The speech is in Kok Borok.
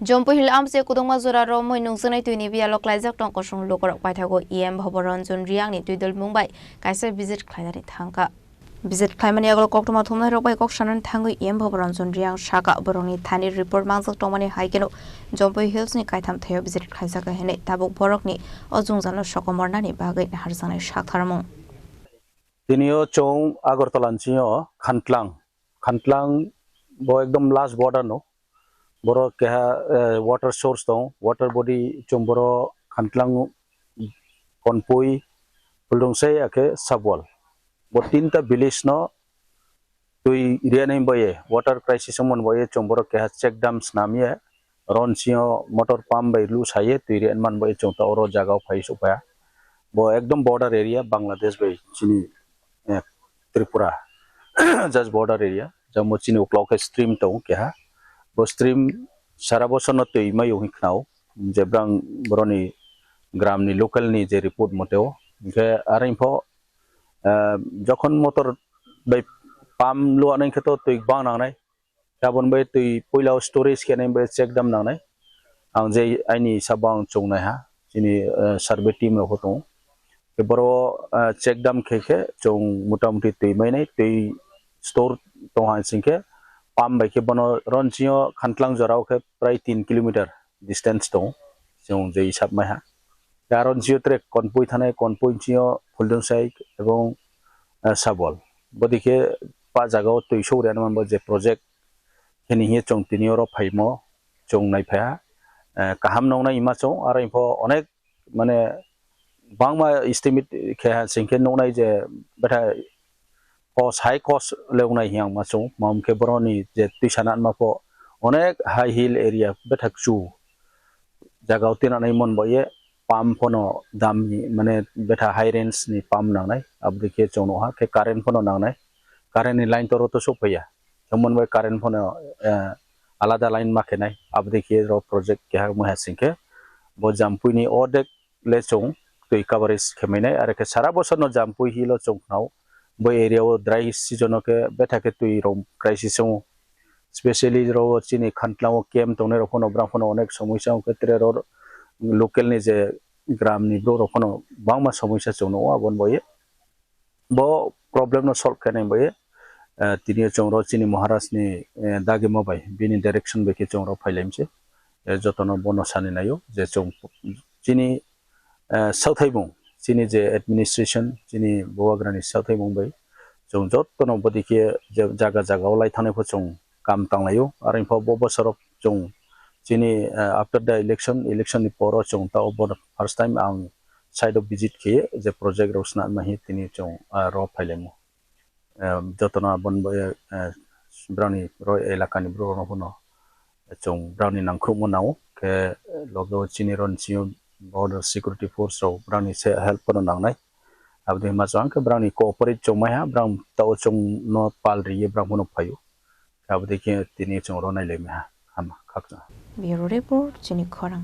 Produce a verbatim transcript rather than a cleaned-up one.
Jampui Hill amchai kwdwngma jora romwi nukjaknai twini biyalo klaijak tong kosong lukurok paithago E M Bhobo Ranjan Reang ni twidulmung bai kaisa visit khlainani thangkha. Visit khlaimani yagulo koktwma thumnairok bai kok sanani thangwi E M Bhobo Ranjan Reang saka borokni thani report mangjak tongmani hai kheno Jampui Hills ni kaitham thaio visit khlaijak hinwi tabuk borokni o jwngjal no sokomornani bagwi naharjaknai saktharmung. Tinio chwng Agartala ni sio Khantlang, Khantlang bo ekdom last border no. Borok keha, eh, water source tong, water body chwng boro Khantlang, Konpui, Phuldungsei akhe Sabwal. Bo tinta village no twi rianai boye, water crisis wngmani boye chwng borok keha check dam snamye, ron sio motor pump bai lu saye twi rianmani boye chwng ta oro jaga o phai sukpha. Bo ekdom border area Bangladesh bai chini, eh, Tripura, just border area. Jamo chini uklok khe stream tong keha. Bo stream sara bosor no twi mai wngwi khnao. Je brang boroni gram ni local ni je report moteo. Hingkhe aring pho, eh, jokhon motor bai pump luanai khe to twi bang nangnai. Tabon bai twi puila o storage khe nai bai check dam nangnai. Ang je aini sabo ang chungnai ha. Chini, eh, survey team rok pho tongo. Khe boro, eh, check dam khe khe chwng motamuti twi mainai, twi store tong hai sing khe pump bai khe bono ron sio Khantlang jora o khe prai tin kilometer distance tong, chwng je hisab mai ha. Khe aro sio tre Konpui thanai, Konpui sio Phuldungsei ebong, eh, Sabwal. Bodi khe pa jaga o twi sogri anw manbo je project hini hiye chwng tini oro phaimo chwng nai phaiha. Eh, kaham nongnai ima chwng aro info onek mane bangma estimate khe ha sing khe nuknai je betha cost, high cost le wngnai hiya wngma chwng. Mam khe boroni je twi sana ma pho onek high hill area betha chu jaga o tinanai mon bo ye pump phono dam ni mane betha high range ni pump nangnai. Abdi khe chwng nukha khe current phono nangnai. Current ni line to ro to sok phaiya. Thwngmani bai current phono, eh, alada line ma khenai. Abdi khe ro project keha wngma ha sing khe bo Jampui ni ordek le chwng twi coverage khe mainai. Are khe sara bosor no Jampui hill o chwng khnao. Bo area o dry season o khe betha khe twi rok crisis wngo. Specially ro chini Khantlang o camp tongnai rok phono brang phono onek somosya wngo khe tre ro local ni je gram ni borok rok phono bangma somosya chwng nukgo aboni bo ye. Bo problem no solve khainai bai, eh, tini chwng ro chini Maharaj ni, eh, dagima bai bini direction bai khe chwng ro phailaimse. Eh, jotono bono sani naio je chwng chini, eh, sauthaimung, chini je administration, chini bubagrani sauthaimung bai chwng jotono bodi khe je jaga jaga o lai thangnai pho chwng kam tanglaio. Aro info bo bosoro chwng chini, eh, after the election, election ni poro chwng ta obo first time ang site o visit khe je project rok swnam ma hi tini chwng, ah, ro phailaimo. Eh, jotono aboni bo, eh, eh, brani ro elaka ni borok rok no chwng brani nangkhrukmo nango khe loge o chini ro ni simi border security force rok brani se help no nangnai. Aboni ma chwng khe brani cooperate chwng mai ha, brang ta o chwng no pal ri ye brang bono phaio. Aboni khe tini chwng ro nai lai mai ha. Hama khakchang. Bureau Report, chini khorang.